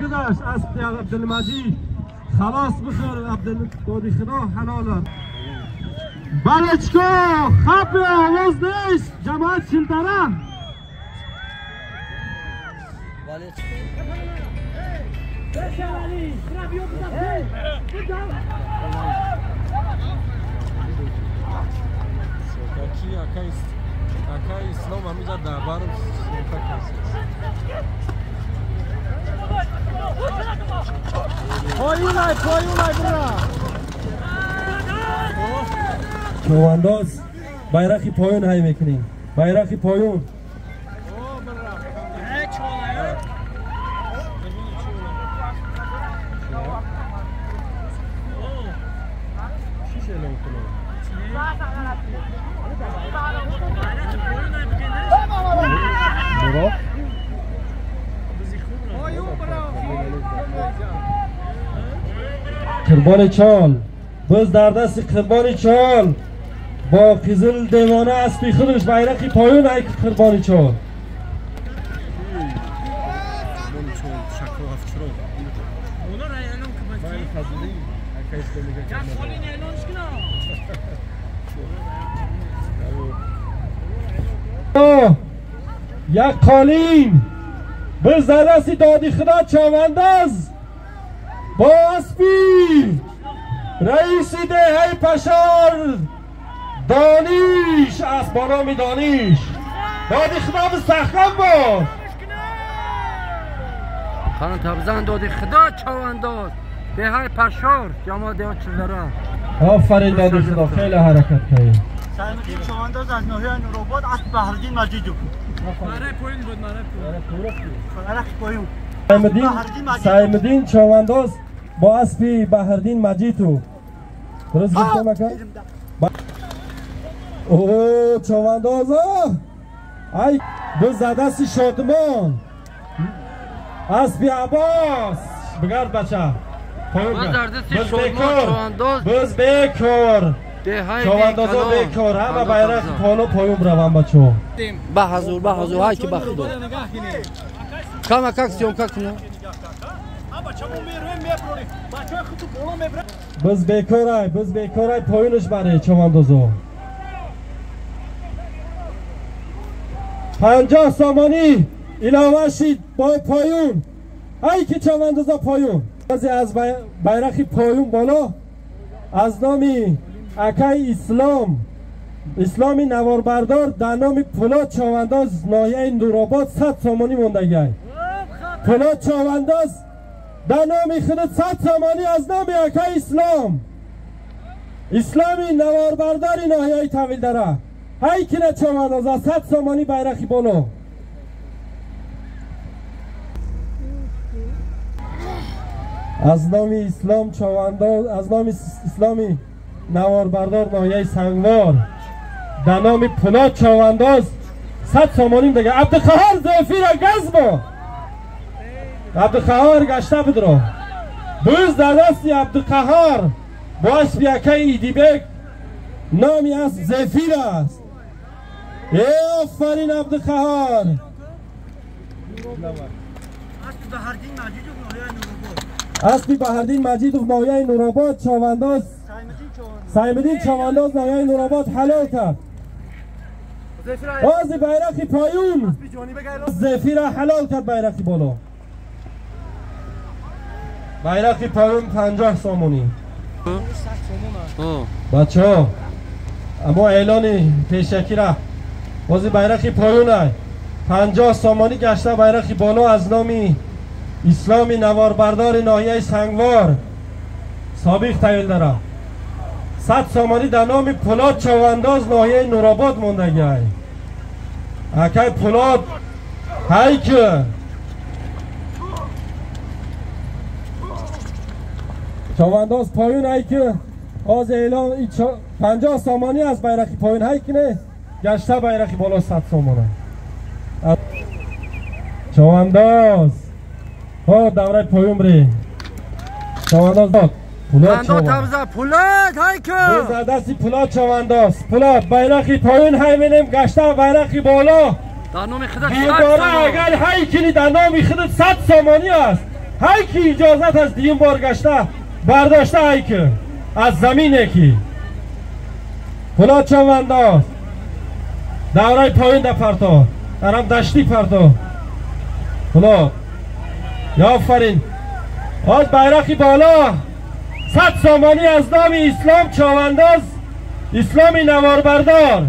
گذاشت اسب عبدالمجید خلاص بخیر عبدالدادی خدا حلال بلچکو خب آواز نیست جماعت چلتره اکای اسلام همیجا دربارم پایونای پایونای برا چوانداز байрақи поён ҳай мекунем байрақи поён قربان چال باز در دست قربان چال با قزل دیوانه اسبی خودش بیرقی پایون ای قربان چال یک قالین باز در دست دادی خدا چاونداز با اسبی رئیس دهه پشار دانیش از با نام دانیش دادی خدا به سخم باش خانم تبزن دادی خدا چاونداز دهه پشار جماعت ده چلدره. آفرین دادی خدا خیلی حرکت کردی. سلامتی چاونداز از ناحیه نورآباد از بهردین مجیدو. مره پایین بود مره پایین. مره پایین. سایمدین چاونداز با اسبی بهردین مجیدو. درست گفتم اکا؟ اوه چاوندازا ای بز دست شادمان اسبی عباس بگرد بچه بز بیکار بز بیکار چاوندازا بیکار همه بیرق پالو پایون روان بچه به حضور به حضور های که به خدا کم کم سیوم کنم بز بیکارای بز بیکارای پایونش بره چاوندازا 50 سامانی علاوه شید با پایون ای که چاوندازا پایون از بیرق پایون بالا از نام اکای اسلام اسلامی نواربردار در نام پولاد چاونداز ناحیه نورآباد 100 سامانی موندگی پولاد چاونداز در نام خود 100 سامانی از نام اکای اسلام اسلامی نواربردار ناحیه تحویل داره ای که نه چاونداز 100 سامانی بیرقی بالا از نام اسلام چاونداز از نام اسلامی نواربردار ناحیه سنگوار در نام پولاد چاونداز 100 سامانی دیگه عبدالقهار زفیر گز با عبدالقهار گشته بدرو بوز در دست عبدالقهار با اسب یکه ایدی بیگ نامی از زفیر است. ای آفرین عبدالقهار. اسبی بهردین مجیدوف ناحیه نورآباد چاونداز سایمدین چاونداز ناحیه نورآباد حلال کرد. باز بیرق پایون زفیر حلال کرد. بیرق بالا بیرق پایون 50 سامونی. بچه ها اما اعلان پیشکی را باز بیرق پایون 50 سامانی گشته بیرق بالا از نامی اسلامی نواربردار ناحیه سنگوار سابق تحویل داره. 100 سامانی در نام پولاد چاونداز ناحیه نورآباد ماندگی. اکای پولاد هی که Чавандоз поён ай ки аз эълон 50 сомонӣ аз байрақи поён ҳай кине гашта байрақи боло 100 сомона. Чавандоз ҳо давраи поён бре. Чавандоз пулод чавандоз пулод ҳай ки дасти пулод чавандоз пулод байрақи поён ҳай менем гашта байрақи боло дар номи худат 100 агар ҳай кини дар номи худат 100 сомонӣ аст. Ҳай ки иҷозат аст дуюм бор гашта бардошта ҳай ки аз замине ки пулод чавандоз давраи поён да парто дарам дашти парто пулод ёфарин. Аз байрақи боло 100 сомонӣ аз номи Ислом Чавандоз Исломи наворбардор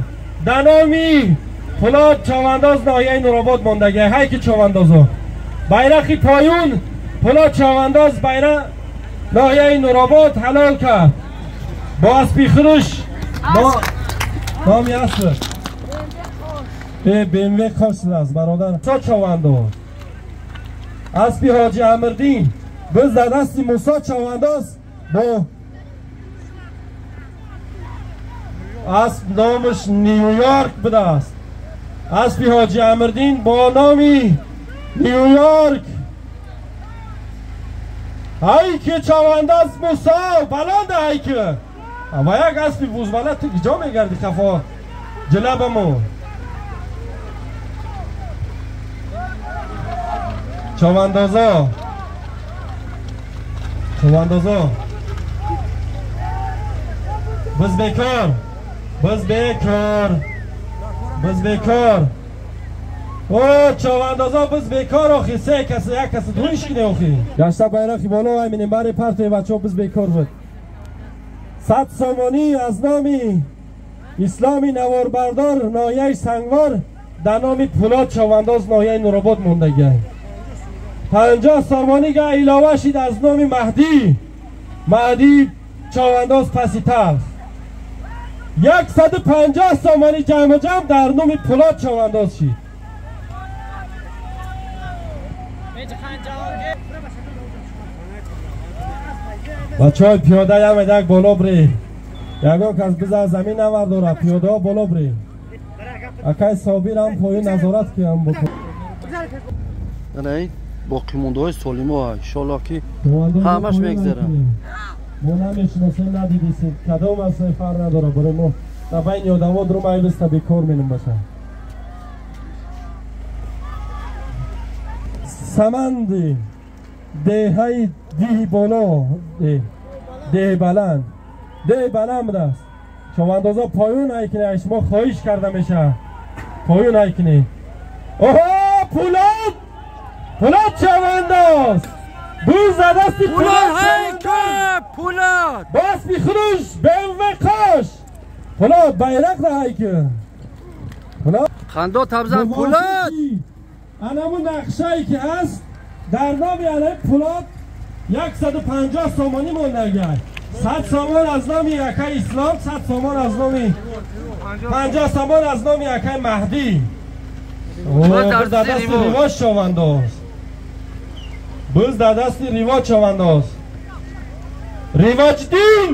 дар номи Пулод Чавандоз ноҳияи Нуробод мондагӣ. Ҳай ки чавандозо байрақи поён Пулод Чавандоз байрақ ноҳияи Нуробод ҳалол кард бо аспи хуруш номи асп БМВ қош аст бародар. Мусо Чавандоз аспи Ҳоҷи Амирдин биз дар дасти Мусо Чавандоз бо асп номаш Нью-Йорк будааст. Аспи Ҳоҷи Амирдин бо номи Нью-Йорк. Ҳай ки чавандоз Мусо баланда ҳай ки ва як аспи бузбала ту киҷо мегарди хафо ҷилабамо. Чавандозо чавандозо биз бекор биз бекор биз бекор. О чавандозо биз бекор охи се кас як кас дуриш кине охи гашта байрақи боло ай минем бари партои бачаҳо биз бекор буд. 100 сомонӣ аз номи Исломи наворбардор ноҳияи Сангвор дар номи Пулод Чавандоз ноҳияи Нуробод мондагӣ. 50 сомонӣ га илова шид аз номи Маҳдӣ Маҳдӣ Чавандоз паси талх. 150 сомонӣ ҷамъ ҷамъ дар номи Пулод Чавандоз шид. Бачаҳои пиёда ямедак боло бре. Ягон кас биза замин навардора пиёдаҳо боло бре. Акай Собир ҳам поён назорат киям бо. Ана боқимондаҳои солимо иншоаллоҳ ки ҳамаш мегзарад. Мо намешиносем, надидисем кадом аст фарқ надора барои мо. Дар байни одамо дурум айбиста бекор менем баша. Саманди деҳаи диҳи боло деҳи баланд деҳи баланд будааст. Чавандозо поён ҳай кине шумо хоҳиш карда мешавад поён ҳай кине. Оҳо Пулод Пулод Чавандоз буз дар дасти Пулод ҳай Пулод бо аспи хуруш БМВ қош Пулод байрақ да ҳай ки Пулод хандо табзан Пулод анаму нақшае ки ҳаст дар номи анаи Пулод 150 сомонӣ мондагай. 100 сомон аз номи акаи Ислом, 100 сомон аз номи 50 сомон аз номи акаи Маҳдӣ. Буз дар дасти ривоҷ чавандоз. Буз дар дасти ривоҷ чавандоз. Ривоҷдин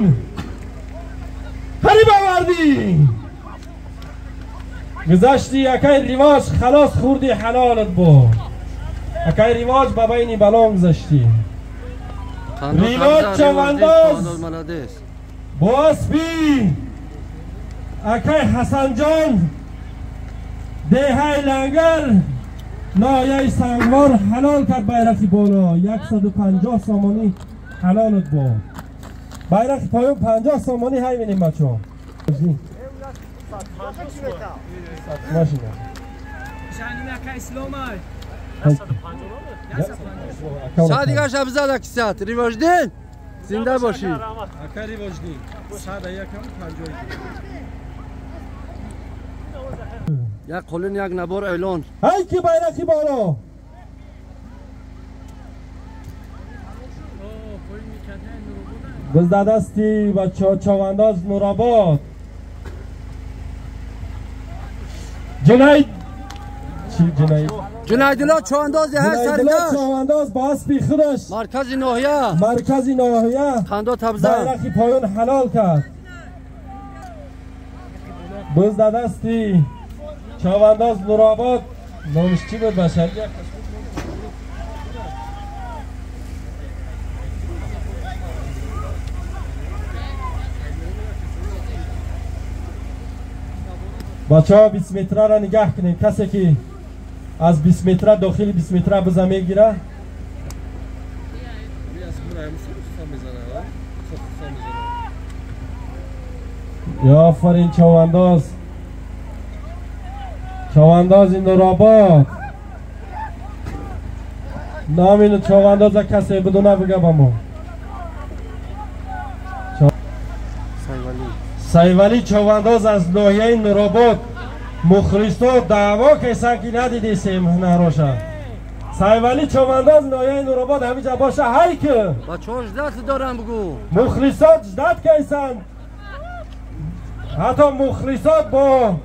қариб овардӣ. Гузашти акаи ривоҷ халос хӯрди ҳалолат бод. Акаи ривоҷ ба байни балон гузаштӣ. Ривоҷ Чавандоз бо аспи акаи Ҳасанҷон деҳаи Лангар ноҳияи Сангвор ҳалол кард байрақи боло 150 сомонӣ ҳалолат бод. Байрақи поён 50 сомонӣ ҳай менем бачаҳо. Сад дигар шаб зада ки сад Ривоҷдин зинда бошӣ. Ака Ривоҷдин 150. Як қолин як набор эълон. Ҳай ки байрақи боло биз дар дасти бачаҳо Чавандоз Нуробод Ҷунайд جنایدلا چوانداز جنایدلا چوانداز با اسبی خودش مرکز ناحیه مرکز ناحیه خندا تبزن بیرق پایون حلال کرد. بز در دستی چوانداز نورآباد نامش چی بود بشر؟ بچه ها 20 متره را نگه کنیم. کسی که از 20 متره داخل 20 متره بزن میگیره. یا آفرین چوانداز، چوانداز نورآباد. نام این چوانداز کسی بدونه بگه با ما. سیولی چوانداز از ناحیه نورآباد مخلصا دعوا کسان که ندیدی سیم هنراشا. سیولی چوانداز ناحیه نورآباد همینجا باشه. های که بچه‌ها جدت دارم بگو. مخلصات جدت کسان، حتی مخلصات با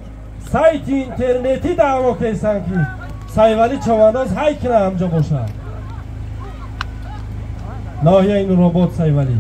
سایت اینترنتی دعوا کسان که سیولی چوانداز های که همجا باشه. ناحیه نورآباد سیولی.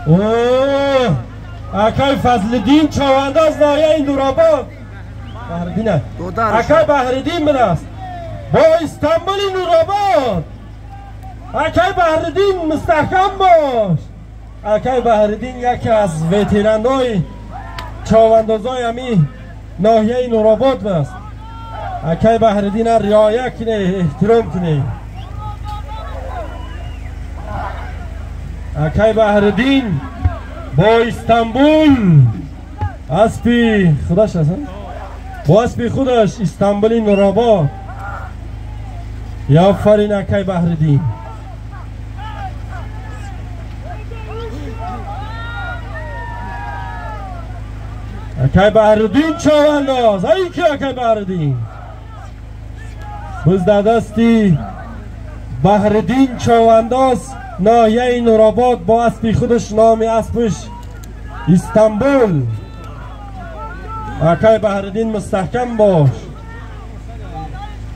اوه اکای فضلدین چوانداز ناحیه نورآباد بحردین اکای بحردین من است با استانبول نورآباد. اکای بحردین مستحکم باش. اکای بحردین یکی از وترانای چواندازای همی ناحیه نورآباد است. اکای بحردین رعایت کنه، احترام کنه. اکای بحردین با استانبول اسبی خودش است، با اسبی خودش استانبولی نورآباد. یا آفرین اکای بحردین. اکای بحردین چوانداز، ای که اکای بحردین بز در دستی بحردین چوانداز ناحیه نورآباد با اسبی خودش، نام اسبش استانبول. اکای بحردین مستحکم باش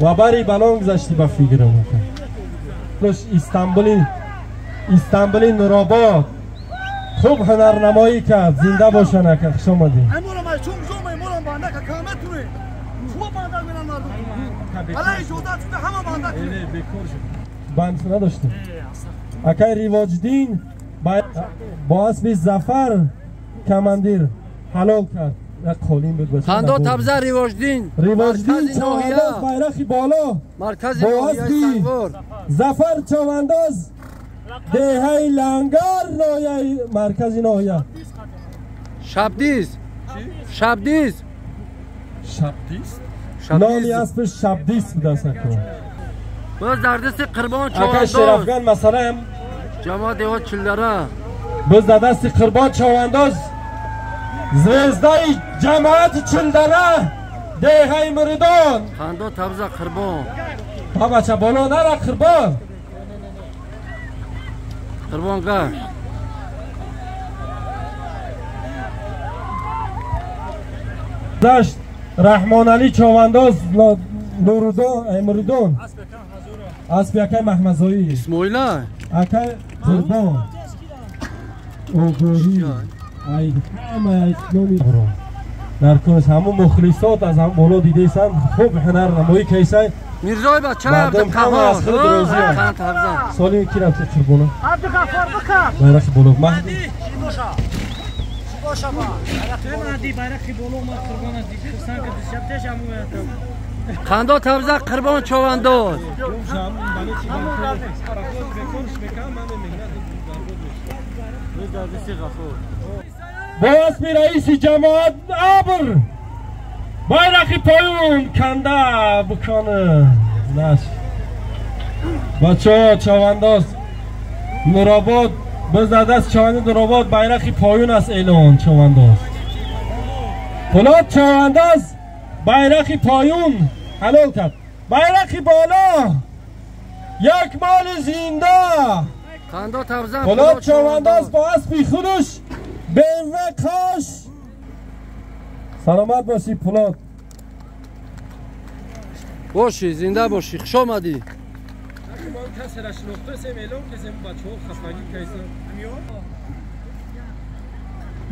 و بری بلان گذشتی با فکرم. استانبولی استانبولی نورآباد خوب هنرنمایی کرد. زنده باشن اکا، خوش آمدید. بند نداشتیم. اکای ریواجدین با اسب ظفر کماندیر حلال کرد. یک قالین بود. خندا تبزه ریواجدین، ریواجدین چوانداز بیرق بالا مرکز ناحیه سنگور ظفر چوانداز دهه لنگر ناحیه مرکز ناحیه شبدیز. شبدیز شبدیز نامی اسبش شبدیز بود. اصلا باز در دست قربان چوانداز اکای شرفگان مثلا هم جماعت دیوات چلدره. باز در دست قربان چوانداز زوزدای جماعت چلدره دهه مردان. خندا تبزه قربان با بچه بالا نره قربان قربان گه داشت رحمان علی چوانداز نورودان مردان اسب اکای محمدزایی اسماعیل اکای قربان اوگوهی ای همه اسلامی در کنش همون مخلصات از هم بالا دیده سن خوب هنر نمایی کیسن میرزای بچه مردم همه از خود راضی هستند. سالی کی رفت قربانه عبدالغفار بکر بیرق بالا مهدی باشه با مهدی بیرق بالا اومد قربان دیگه سن که شب تش همون خندا تبزه قربان چوانداز. با اسم رئیس جماعت ابر بیرق پایون کنده بکنه نش. بچه ها چوانداز نورآباد باز در دست چونداز نورآباد بیرق پایون است اعلان چونداز. پولاد چونداز بیرق پایون حلال کرد. بیرق بالا یک مال زنده. پولاد چونداز با اسبی خودش به وقاش. سلامت باشی پولاد. باشی زنده باشی، خوش آمدی.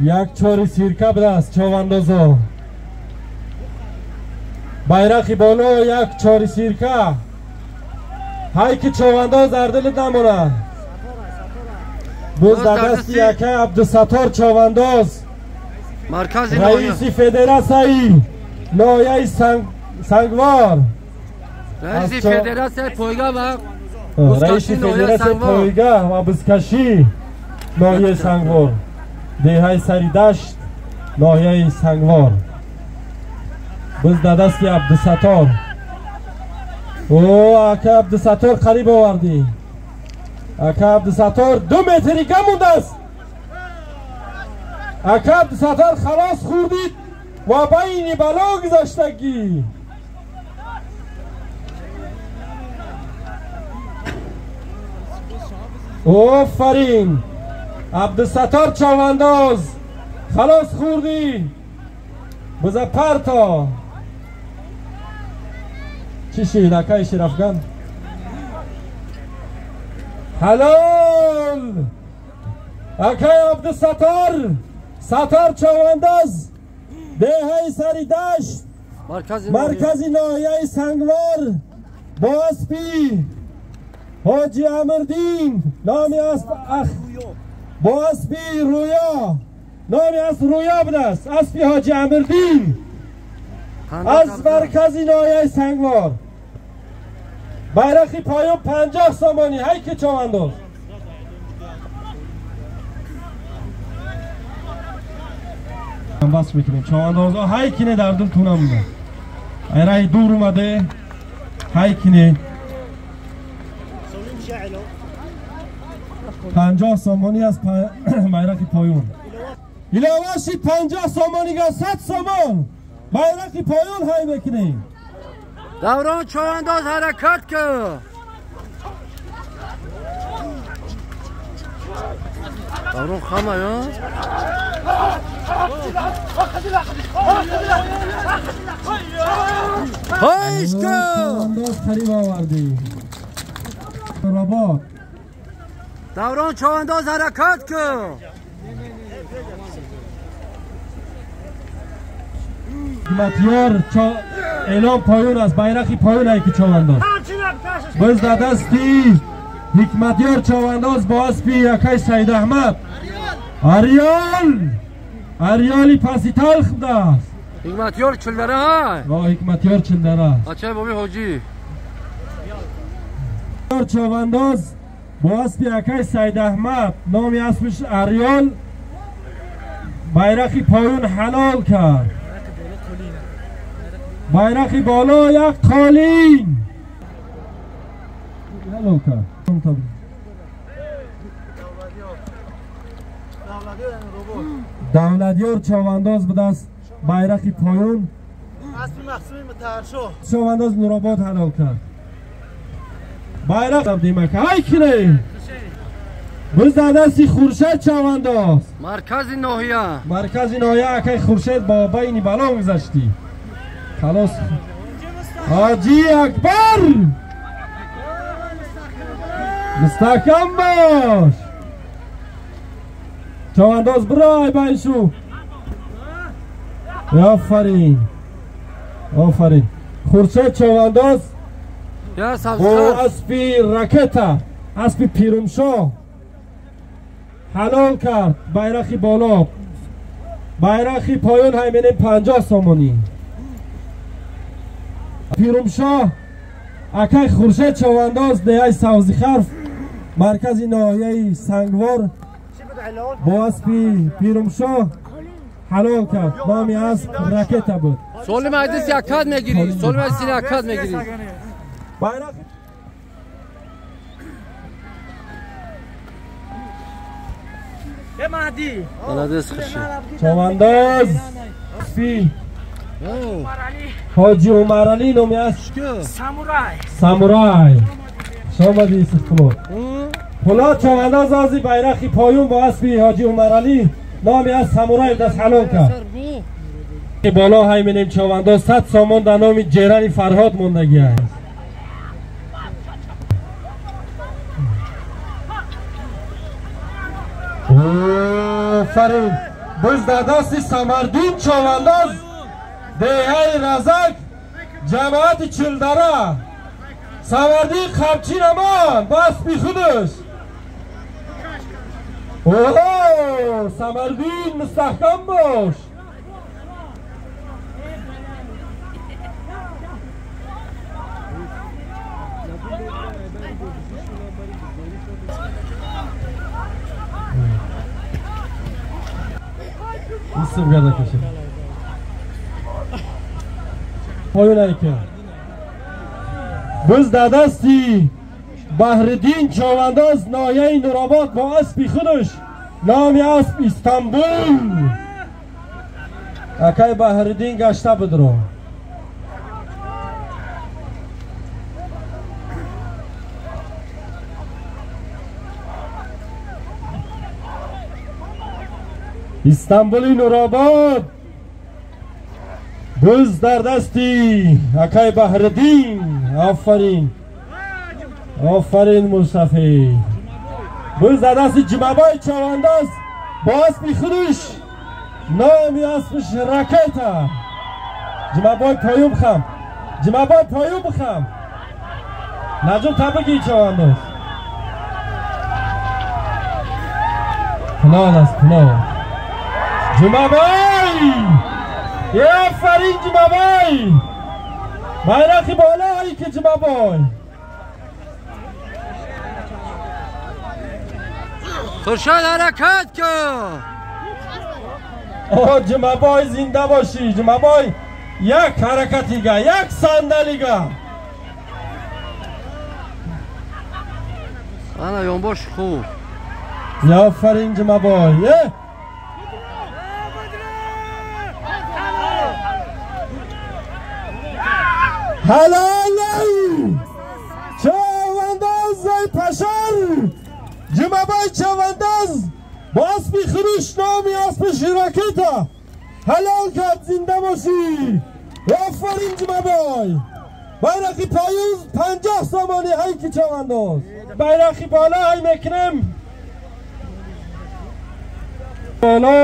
یک چاری سیرکه بده است چوندازا. بیرق بالا یک چاری سیرکه. های که چونداز در دلت نمونه. بوز در دست یکه عبدالستار چونداز، رئیس فدراسیون ناحیه سنگوار. رئیس فدراسیون پایگاه و رئیس فدراسیون پایگاه و بزکشی ناحیه سنگوار، دهه سریدشت ناحیه سنگوار. بز در دست عبدالستار. او اکه عبدالستار قریب آوردی. اکه عبدالستار 2 متری کم مونده است. اکه عبدالستار خلاص خوردید و بین بلا گذشتگی. آفرین عبدالستار چونداز، خلاص خوردی. بزا پرتا چی شد اکای شیرافگان؟ حلال اکای عبدالستار، ستار چونداز، دهه سری دشت، مرکز ناحیه سنگوار، با اسبی حاجی امردین، نامی اسب اخ، با اسبی رویا، نامی اسب رویا بوده است، اسبی حاجی امردین از مرکز ناحیه سنگوار. بیرق پایون 50 سامانی. هی که چونداز. بس میکنیم چوندازها. هی کینه در دل تونم بوده. ایرای دور اومده. هی کینه 50 سامانی از بیرق پایون. علاوه شید 50 سامانی گه 100 سامان بیرق پایون های میکنیم. دوران چونداز حرکت کن. دوران خمه یا؟ هایش کن. چونداز قریب آوردی. رباط. دوران چونداز حرکت کن. حکمتیار اعلام پایون است. بیرق پایون ای که چونداز. باز در دستی حکمتیار چونداز با اسبی یکای سید احمد. اریال، اریالی پسی تلخ بوده است. حکمتیار چلدره های. حکمتیار چلدره. اچه بابی حاجی. چونداز با اسب یکای سید احمد، نامی اسبش اریال، بیرق پایون حلال کرد. بیرق بالا یک قالین حلال کرد. دولتیار چونداز به دست بیرق پایون. چونداز نورآباد حلال کرد. بیرق دیمک های کنه. بز در دستی خورشید چونداز، مرکز ناحیه. مرکز ناحیه اکای خورشید با بین بلا گذشتی. خلاص حاجی اکبر مستحکم باش. چونداز برای بایشو. آفرین آفرین. خورشید چونداز با اسبی رکتا، اسبی پیرومشاه حلال کرد. بیرق بالا، بیرق پایون هیمنه 50 سامانی. پیرومشاه اکای خورشید چونداز، دهه سوزی خرف، مرکز ناحیه سنگوار، با اسبی پیرومشاه حلال کرد. نامی اسب رکتا بود. سال مجلس یکد میگیری. سال مجلس یکد میگیری. بیرق Молодец Хуршед. Чавандоз фи Ҳоҷи Умарали номи аст Самурай. Самурай. Шомади Юсуф Пулод. Пулод чавандоз ози байрақи поюн бо аспи Ҳоҷи Умарали номи аст Самурай даст ҳалол кард. Боло ҳай менем чавандоз 100 сомон дар номи ҷерани Фарҳод мондагӣ аст. Офарин. Боз дар дасти Самардин чавандоз деҳаи Разак ҷамоати Чилдара. Самардин қамчин амон бо аспи худаш. Оҳо, Самардин мустаҳкам бош. Юсуф гада кашид. Поён айка. Боз дар дасти Баҳриддин чавандоз ноҳияи Нуробод бо аспи худаш номи асп Истанбул. Акай Баҳриддин гашта бидро. Истанбули Нуробод боз дар дасти акай Баҳриддин. Офарин, офарин Мустафи. Боз дар дасти Ҷумабой чавандоз бо аспи худаш номи аспаш Ракета. Ҷумабой поюм хам, Ҷумабой поюм хам. Наҷум табиги чавандоз. Пулод аст, пулод. Ҷумабой! Офарин Ҷумабой! Байрақи болое ки Ҷумабой. Хуршед ҳаракат кун. О Ҷумабой зинда бошӣ. Ҷумабой як ҳаракатига, як сандалига. Ана ёнбош хуб. Офарин Ҷумабой. Ҳалол чавандоз ай пашар. Ҷумабой чавандоз бо аспи хурӯш номи аспи Ракета ҳалол кард. Зинда бошӣ. Офарин Ҷумабой. Байрақи поюз 50 сомонӣ ҳайки чавандоз. Байрақи боло ҳай мекунем. Боло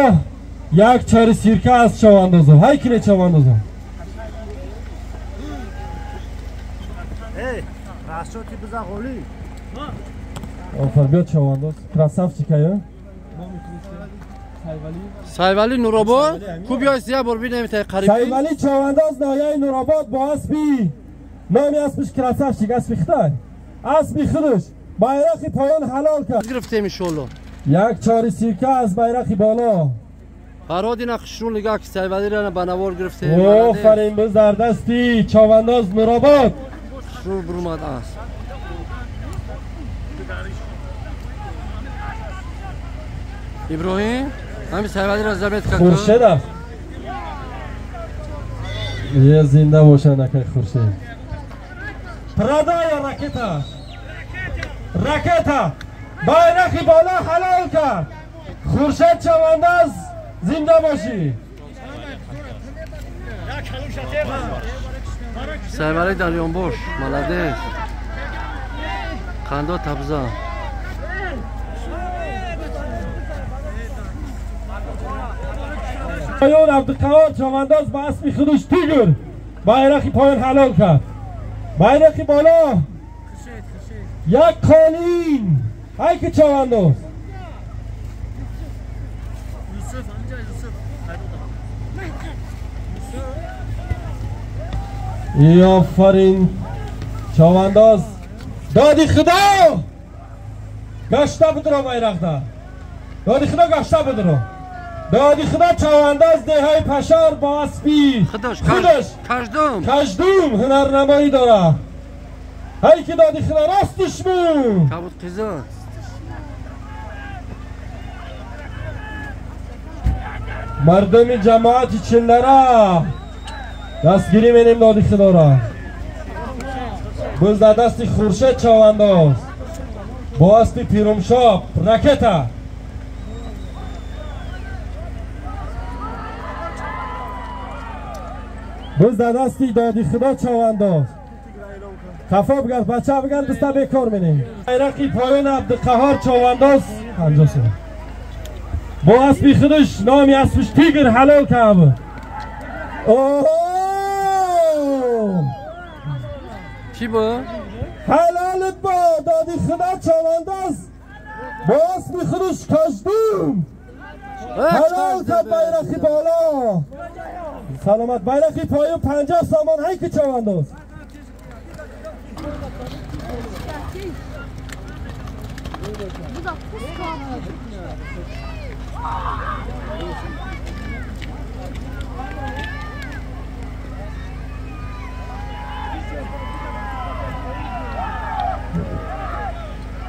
як чори сирка аз чавандозо. Ҳай кине чавандозо. Офар биё чавандоз. Красавчик ая. Сайвали Нуробод. Ку биёй як бор бинем таи қариб. Сайвали чавандоз ноҳияи Нуробод бо аспи номи аспиш Красавчик, аспи Хитой. Аспи худаш байрақи поён ҳалол кард. Гирифтем иншоалло. Як чори сирка аз байрақи боло. Фарҳод ина хушрӯ нигоҳ ки Сайвалиро ба навор гирифтем. Офарин, боз дар дасти чавандоз Нуробод. Хушрӯ бурумад аст. Иброҳим ҳамин Сайвалиро замет кард. Хуршед аст. Е зинда бошанд акай Хуршед. Прадая ракета. Ракета. Байрақи боло ҳалол кард. Хуршед чавандоз зинда бошӣ. Сайвали дар ёнбош. Молодец. Қандо табза. Поён Абдуқаҳор чавандоз ба аспи худаш Тигр байрақи поён ҳалол кард. Байрақи боло як қолин ҳайки чавандоз. Офарин чавандоз. Доди худо гашта бидро байрақда. Доди худо гашта бидро. Доди худо чавандоз деҳаи Пашар бо аспи худаш каждум ҳунарнамоӣ дорад. Ҳай ки доди худо ростиш мун. Кабуд қиза. مردم جماعت چلره دستگیری منیم دادی خدا را بز در دست خورشید چاونداز با اسب پیرومشاه رکته بز در دست دادی خدا چاونداز خفا بگرد بچه بگرد بسته بیکار منیم بیرقی پایان عبدالقهار چاونداز 50 سال با اسبی خودش نامی اسبش تیگر حلال کرد. اوه چی با؟ حلالت با دادی خدا چاونداز با اسبی خودش کشدوم حلال کرد بیرقی بالا سلامت بیرقی پایون 50 سامان هی که چاونداز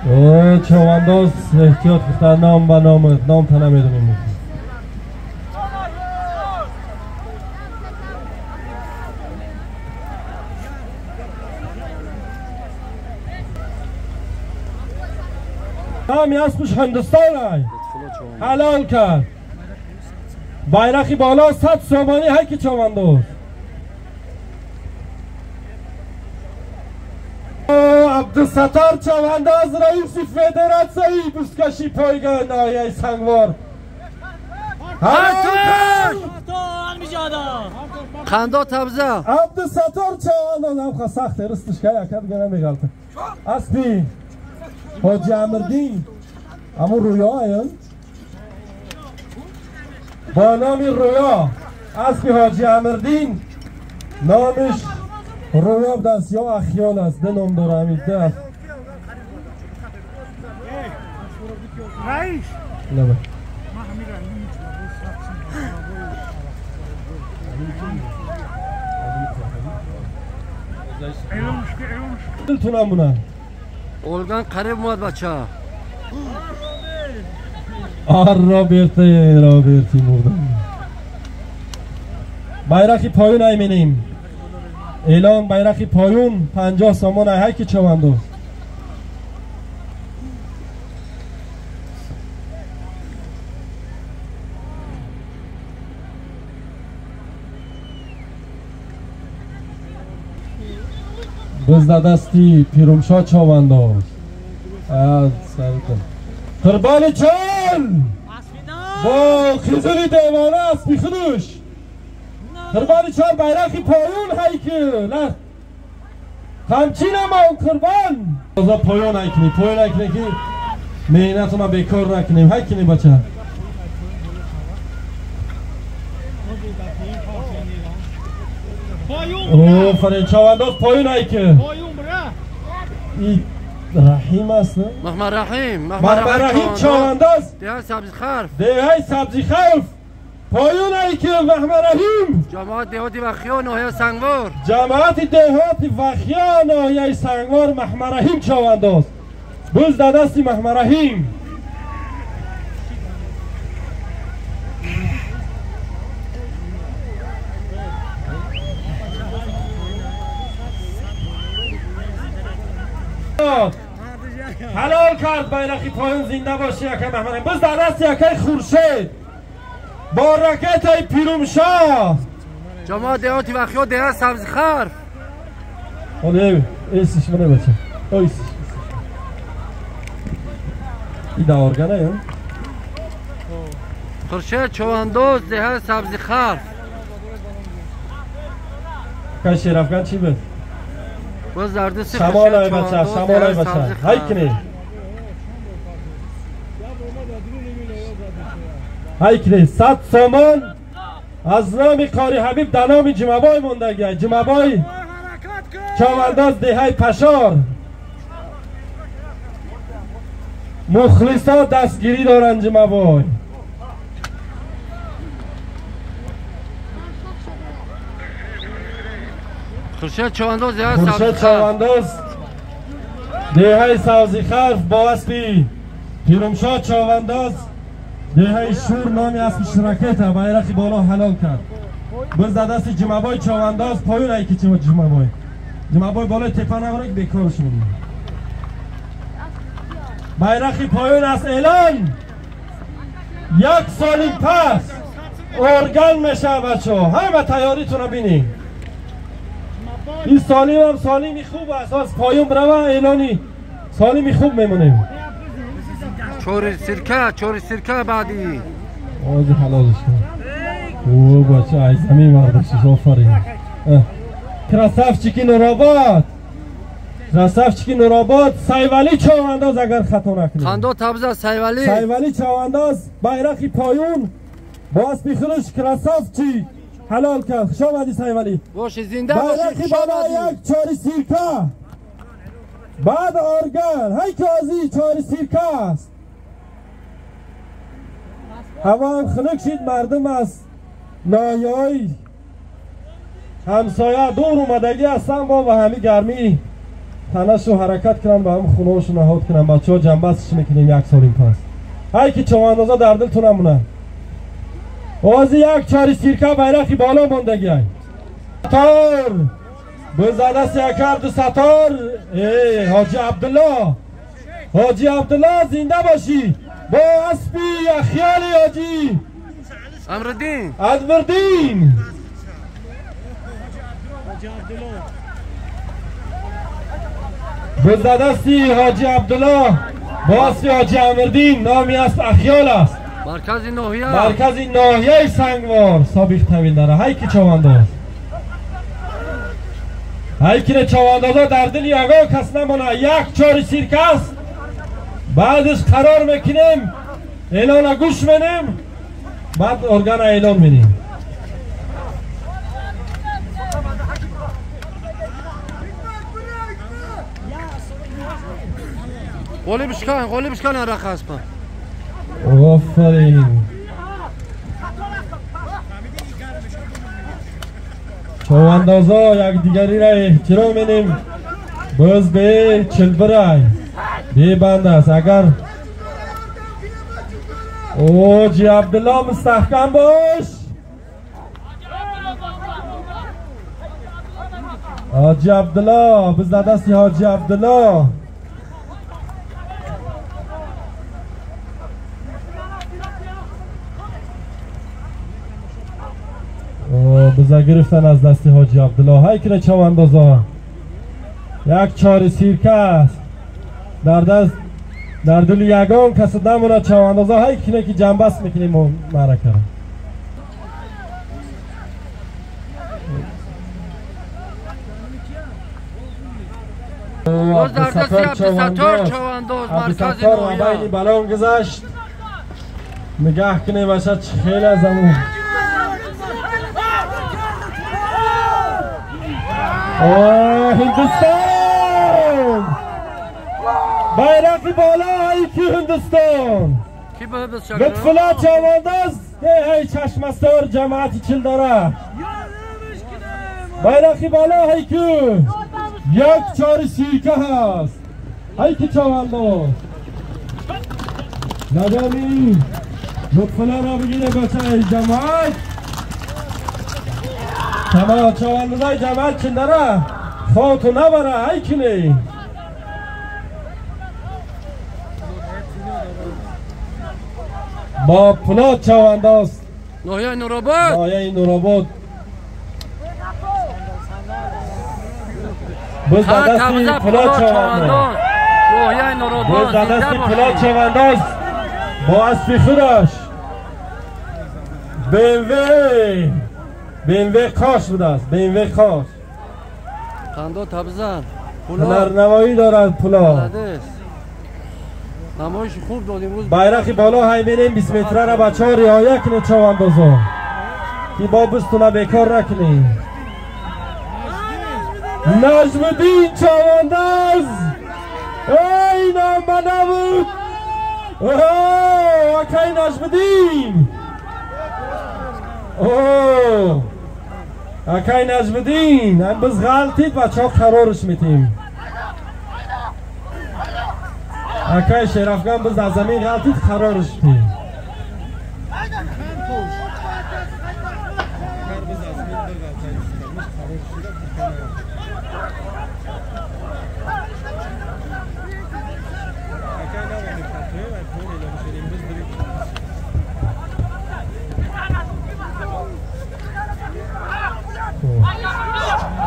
اوه چاونداز احتیاط گفتن نام به نام نام تا نمیدونیم نامی اسبش هندوستان ای حلال کرد بیرقی بالا 100 سامانی هی که چاونداز عبدالستار چاونداز رئیس فدراسیون بزکشی پایگاه ناحیه سنگوار خندا تبزه عبدالستار چاونداز هم سخت رستش که یکد دیگه نمیغلطه اسبی حاجی امردین همون رویا این با نام رویا اسبی حاجی امردین نامش رویا دست یا اخیال است ده نام داره همین ده نه دلتون مونه اولگان قریب اومد بچه آر رابرتی رابرتی مردم بیرقی پایون ایمینیم اعلان بیرقی پایون 50 سامان ای که چاونداز بز در دستی پیرومشاه چاونداز قربان چال با خیزولی دیوانه اسبی خودش قربان چال بیرقی پایون هیکل نه همچین اما قربان بازا پایون هیکنی پایون هیکنی که مهنتون بیکار نکنیم هیکنی بچه آفرین چاونداز پایون هیکل رحیم است نه؟ محمد رحیم محمد رحیم چاونداز ده سبزی خرف ده سبزی خرف پایون ایکل محمد رحیم جماعت دهاتی وخیا ناحیه سنگوار جماعت دهاتی وخیا ناحیه سنگوار محمد رحیم چاونداز بز در دستی محمد رحیم حلال کرد بیرقی پایون زنده باشه یکم محمد رحیم بز در دست یکای خورشید با رکت های پیرومشاه جماعت دهاتی وخیا ده سبز خرف حالا ایسیش منه بچه ایسیش این دوارگنه یا؟ خورشید چوانداز ده سبز خرف که شیرافگان چی بود؟ باز زرده شمال های بچه شمال های بچه های کنی های کنی 100 سامان از نام قاری حبیب در نام جمعبای مونده جمعبای چاونداز دهه پشار مخلصا دستگیری دارن جمعبای خورشید چوانداز خورشید چوانداز دهه سبزی خرف با اسبی پیرومشاه چوانداز деҳаи Шур номи аспиш ракета байрақи боло ҳалол кард. Biz дар дасти Ҷумъабой чавандоз поён ай ки Ҷумъабой. Ҷумъабой болои тепа набара ки бекорш мемонад. Байрақи поён аст эълон. Як соли пас орган мешавад бачаҳо. Ҳама тайёритонро бинед. Ин солимам солими хуб аст. Аз поён брава эълони солими хуб мемонем. Чори сирка баъди. Ози ҳалолш кун. О бача ай замин бардоштиш, офарин. Красавчики Нуробод. Красавчики Нуробод Сайвали чавандоз агар хато накунем. Қандо табза Сайвали. Сайвали чавандоз байрақи поён бо аспи худаш красавчик ҳалол кард. Хуш омадӣ Сайвали. Боши зинда боши. Байрақи боло як чори сирка. Баъд орган. Ҳай ки озӣ чори сирка аст. Ҳаво ҳам хунук шид, мардум аз ноҳияҳои ҳамсоя дур омадагӣ ҳастанд, бо ба ҳамин гармӣ танашу ҳаракат кунанд, ба ҳам хонаҳошо наҳод кунанд. Бачаҳо ҷанбастш мекунем як солим пас. Ҳай ки чавандоза дар дилтон намонад. Ози як чори сирка байрақи боло мондагӣ. Сатор бизадасти якарду Сатор. Ҳоҷи Абдулло, Ҳоҷи Абдулло зинда бошӣ бо аспи яхёли ҳоҷи Амриддин. Амриддин. Бизадасти ҳоҷи Абдулло бо аспи ҳоҷи Амриддин номи асп Ахёл аст. Маркази ноҳия. Маркази ноҳияи Сангвор собиқ тавилдара. Ҳай ки чавандоз. Ҳай ки чавандоза дар дили ягон кас намонад. Як чори сирка аст. Баъдаш қарор мекунем, эълона гӯш менем, баъд органа эълон менем. Ғолиб шикан арақ аспа. Офарин. Чавандоза якдигариро эҳтиром менем. Боз бе чилбирай бебанд аст. Агар Ҳоҷи Абдулло мустаҳкам бош. Ҳоҷи Абдулло biz дар дасти Ҳоҷи Абдулло. Биза гирифтан аз дасти Ҳоҷи Абдулло. Ҳай кира чавандоза. Як чори сирка аст. Дар даст дар дили ягон кас намонад чавандоза. Ҳай кине ки ҷанбаст мекунем мо маъракаро. Абдусаттор чавандоз маркази ноҳия. Байни балон гузашт. Нигаҳ кунем аша хеле аз амун. Ҳиндустон! Байрақи боло ай ки Ҳиндустон! Лутфулло чавандоз эй чашмастор ҷамоати Чилдара. Байрақи боло ай ки як чори сирка ҳаст. Ай ки чавандоз. Надами Лутфуллоро бигире бачаи ҷамоат. Тамом чавандозаи ҷамоат Чилдара хоту набара ай кине. Бо пулод чавандоз ноҳияи Нуробод. Ноҳияи Нуробод. Biz дар дасти пулод чавандоз. Ноҳияи Нуробод. Biz дар дасти пулод чавандоз бо аспи худаш BMW қош будааст. BMW қош. Қандо табзан. Ҳунарнамоӣ дорад пулод. Намоиши хуб дод имрӯз. Байрақи боло ҳай мерем 20 метрара бачаҳо риоя кунед чавандозо. Ки бо бистуна бекор накунед. Наҷмуддин чавандоз. Эй номба набуд. Акай Наҷмуддин. Акай Наҷмуддин, biz ғалтид бачаҳо қарорш метем. Акай Шерафган biz аз замин ғалтид қарорш метем.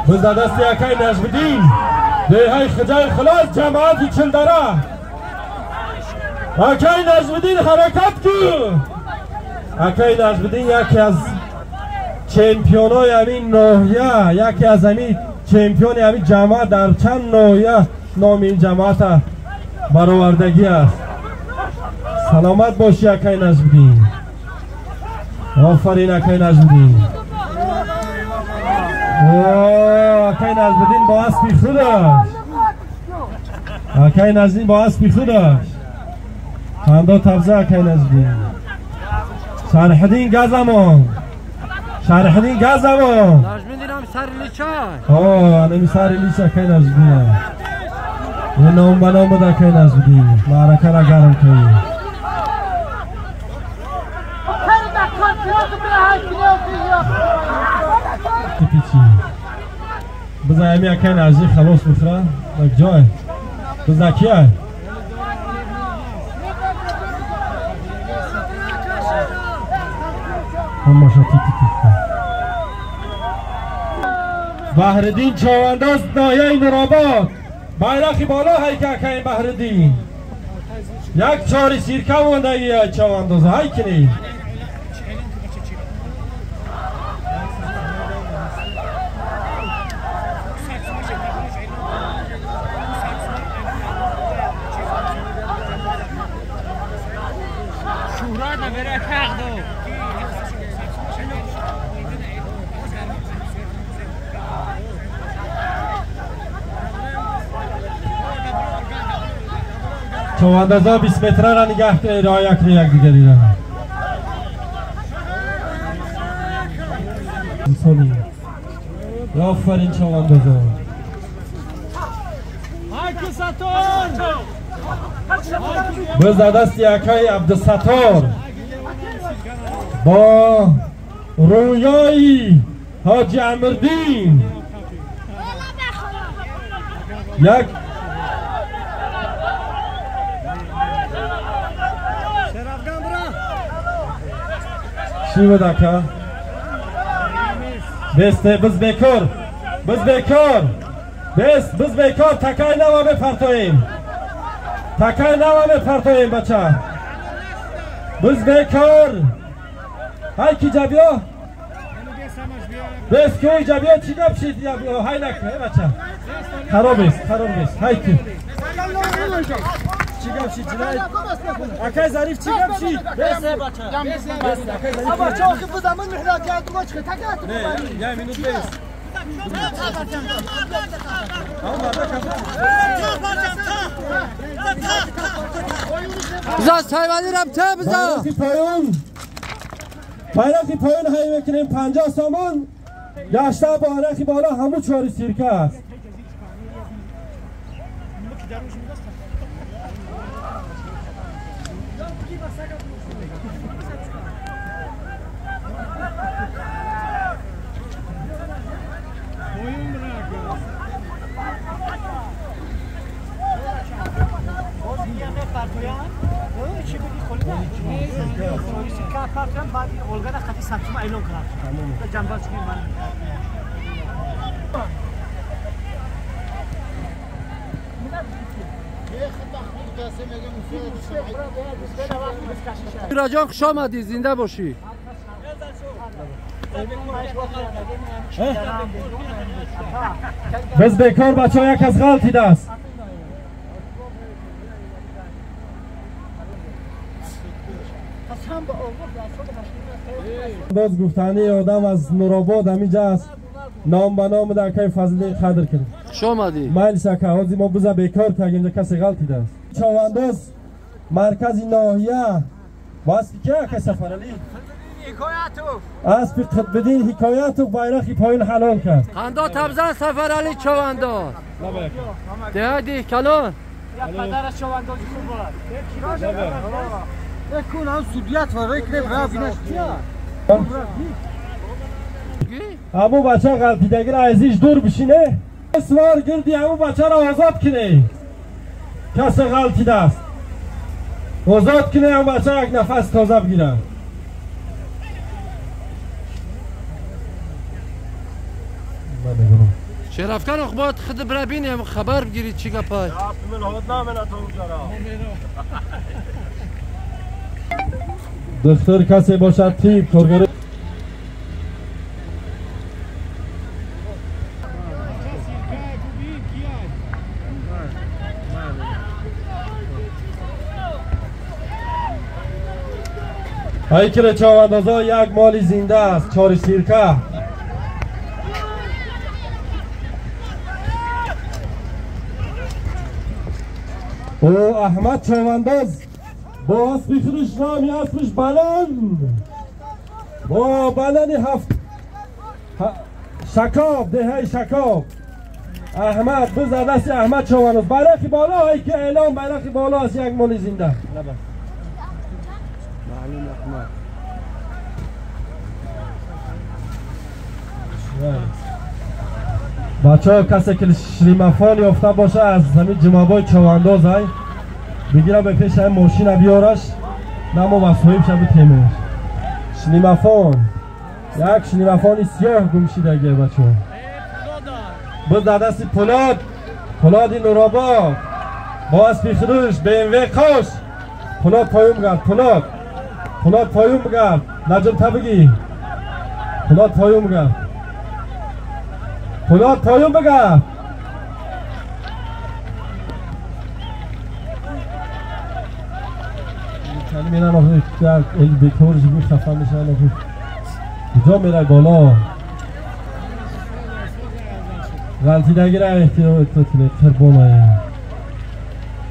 بز دست یکای نجمدین دیهای خجای خلاص جماعتی چلدره اکای نجمدین حرکت کن. اکای نجمدین یکی از چمپیونای همین ناحیه، یکی از همین چمپیون همین جماعت در چند ناحیه نام این جماعت برآوردگی است. سلامت باشی اکای نجمدین. آفرین اکای نجمدین. اکای نجمدین با اسبی خودش، اکای نجمدین با اسبی خودش خندا تبزه. اکای نجمدین شرحدین گزمان، شرحدین گزمان نجمدین هم سر لیچه. آه سر لیچه اکای نجمدین یه نام به نام بود. اکای نجمدین معرکه را گرم کنی. پیچی بزن همی اکای نجمدین خلاص بخره یک جای بزن کیه؟ بحردین چاونداز ناحیه نورآباد بیرق بالا هیکه اکای بحردین یک چاری سیرکه مانده ای چاونداز هیکنی. چاوندازا 20 متره را نگه کنید، رعایت کنید یک دیگری را. آفرین چاوندازا. بز دست یکای عبدالستار با رویای حاجی امیردین یک چی بود اکا؟ بسته بز بیکار، بز بیکار، بس بز بیکار. تکای نوا بپرتاییم، تکای نوا بپرتاییم بچه. بز بیکار های کی جبیا؟ بس کوی جبیا چی گپ شید؟ های نکن های بچه خراب است، خراب است. های کی چی گپ شید جنایت؟ اکای ظریف چی گپ شید؟ بس بس اکای ظریف ابا چاخ بزمن محرات یا تو چه تکات نه یا مینوت بس. بزا سایوانی رم چه بزا پایون بیرق پایون های میکنیم 50 سامان گشته بیرق بالا همون چهار سیرکه است. جان خوش آمدی، زنده باشی. بز بیکار بچه ها یک از غلطی است. باز گفتنی آدم از نورآباد همینجا است. نام به نام در اکای فضلی قدر کنیم. خوش آمدی. مایل شکه حاضی ما بزا بیکار که اینجا کسی غلطی است. چاونداز مرکز ناحیه با اسبی که اکای سفرعلی اسب قطب‌الدین حکایت و بیرق پایین حلال کرد. خندا تبزن سفرعلی چاونداز. ده ده کلان. پدرش چاونداز خوب بود. کن هم سودیت و رای کنیم را بینش. همون بچه غلطیدگی را ازیش دور بشینه سوار گردی همون بچه را آزاد کنه کس غلطیده است آزاد کنه همون بچه یک نفس تازه بگیره شرفکن اخبات خود برا بینیم خبر بگیری چی گپای دکتر کسی باشد تیپ کارگر هیکل چاوندازا یک مالی زنده است چهار سیرکه او احمد چاونداز با اسب خودش نامی اسبش بلند با بلند هفت شکاب دهه شکاب احمد بزن دست احمد چاونداز بیرق بالا هیکل اعلام بیرق بالا است یک مالی زنده بچه ها کسی که شلیمفان یافته باشه از همین جمعبای چاونداز های بگیرم به پیش همین ماشین بیارش نه ما وصایب شد بتیمش شلیمفان یک شلیمفان سیاه گم شده اگه بچه ها باز در دست پولاد پولاد نورآباد با اسب خروش BMW قاش پولاد پایون بگرد پولاد پولاد پایون بگرد نجم تبگی پولاد پایون بگرد پولاد پایون بگرد میرن آخه بیکورش بی خفن میشن آخه کجا میره بالا غلطیدگی را احتیاط کنه قربانه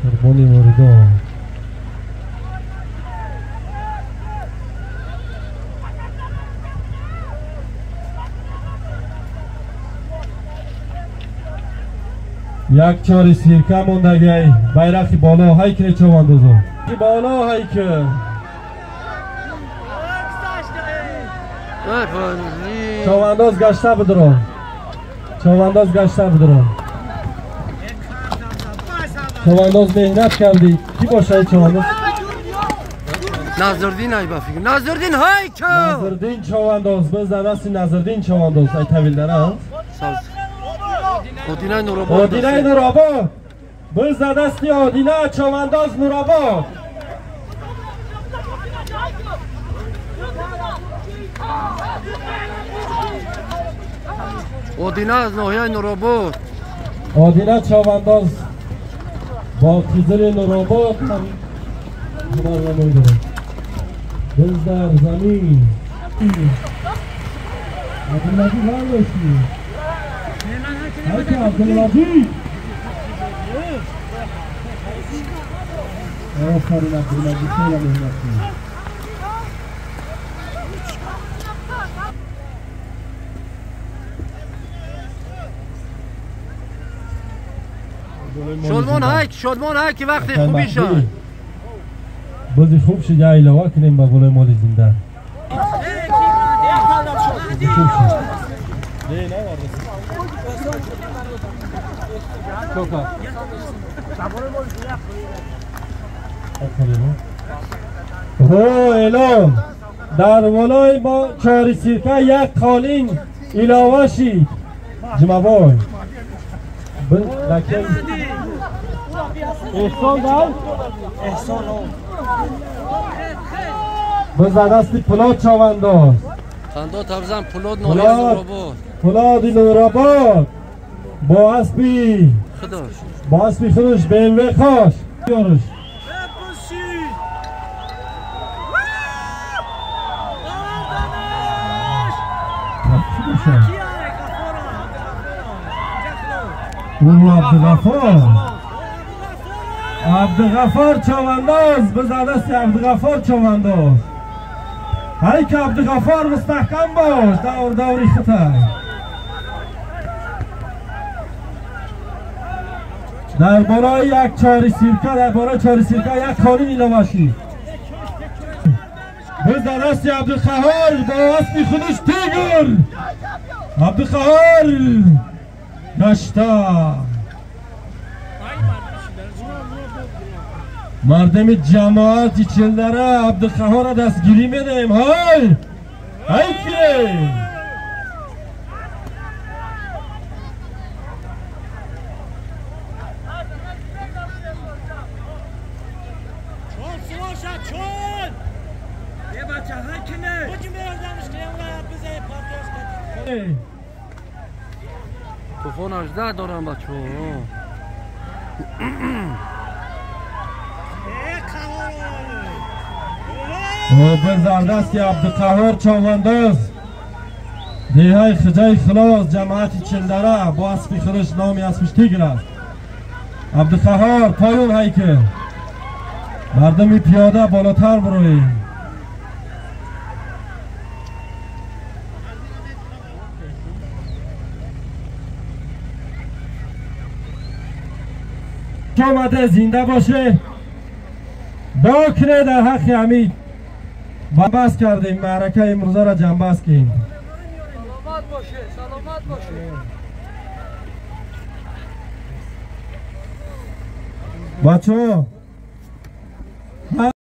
قربانی مردان یک چاری سیرکه ماندگی بیرق بالا هیکل چاوندازا بالا هیکل چاونداز گشته بدران چاونداز گشته بدران چاونداز مهنت کردی کی باشه چاونداز؟ نظردین ای بفکر نظردین هیکل نظردین چاونداز بزن دست نظردین چاونداز ای طویل دارم آدینه نورآباد آدینه نورآباد بزن دستی آدینه چاونداز نورآباد آدینه از ناحیه نورآباد آدینه چاونداز با قزل نورآباد هم هنرنمایی دارد بز در زمین عبدالمجید برداشتی هرکی عبدالمجید آفرین عبدالمجید خیلی مهنت کنی شادمان هک شادمان هک وقتی خوبی شد بازی خوب شد علاوه کنیم به بالای مال زنده خوب شد او اعلام در ولای ما چهار سیرکه یک قالین علاوه شید جمعه احسان در؟ احسان بزن دست پولاد چاونداز خندا تبزن پولاد ناحیه نورآباد پولاد نورآباد با اسبی با اسبی خودش BMW خاش بیارش او عبدالغفار عبدالغفار چاونداز بزن دست عبدالغفار چاونداز هی که عبدالغفار مستحکم باش دور دوری خطر در بالای یک چاری سیرکه در بالای چاری سیرکه یک خانم علاوه بزن دست عبدالقهار با اسب خودش تیگر عبدالقهار داشتا مردم جماعت چلدره عبدالقهار را دستگیری میدهیم. های های که توفان 18 دارم بچه ها. به زردست عبدالقهار چاونداز دیهای خجای خلاص جماعت چلدره با اسبی خودش نامی اسبش تیگر است. عبدالقهار پایون هایکه مردمی پیاده بالاتر بروی. آمده زنده باشه باکنه در حق حمید بس کردیم معرکه امروزه را جنباز کنیم. سلامت باشه، سلامت باشه. بچه ها.